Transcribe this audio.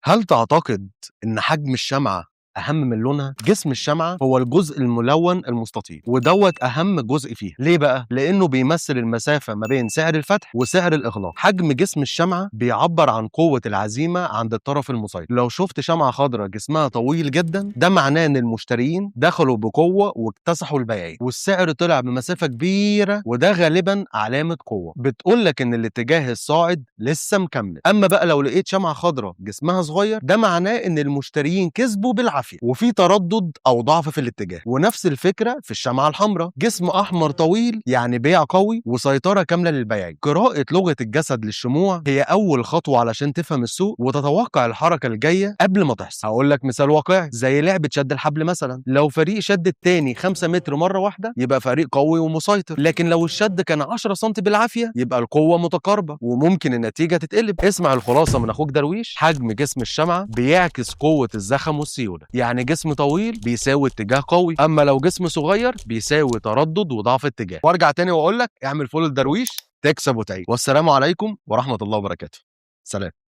هل تعتقد إن حجم الشمعة أهم من لونها؟ جسم الشمعة هو الجزء الملون المستطيل، ودوت أهم جزء فيها. ليه بقى؟ لأنه بيمثل المسافة ما بين سعر الفتح وسعر الإغلاق. حجم جسم الشمعة بيعبر عن قوة العزيمة عند الطرف المسيطر. لو شفت شمعة خضراء جسمها طويل جدا، ده معناه إن المشترين دخلوا بقوة واكتسحوا البيعين، والسعر طلع بمسافة كبيرة، وده غالبا علامة قوة بتقول لك إن الاتجاه الصاعد لسه مكمل. أما بقى لو لقيت شمعة خضراء جسمها صغير، ده معناه إن المشترين كسبوا بالعافية وفي تردد او ضعف في الاتجاه. ونفس الفكرة في الشمعة الحمراء، جسم احمر طويل يعني بيع قوي وسيطرة كاملة للبياعين. قراءة لغة الجسد للشموع هي اول خطوة علشان تفهم السوق وتتوقع الحركة الجاية قبل ما تحصل. هقول لك مثال واقعي زي لعبه شد الحبل مثلا، لو فريق شد التاني 5 متر مرة واحدة يبقى فريق قوي ومسيطر، لكن لو الشد كان 10 سم بالعافية يبقى القوة متقاربة وممكن النتيجة تتقلب. اسمع الخلاصة من اخوك درويش، حجم جسم الشمعة بيعكس قوة الزخم والسيوله، يعني جسم طويل بيساوي اتجاه قوي، اما لو جسم صغير بيساوي تردد وضعف اتجاه. وارجع تاني واقول لك اعمل follow لدرويش تكسب وتعيش. والسلام عليكم ورحمة الله وبركاته. سلام.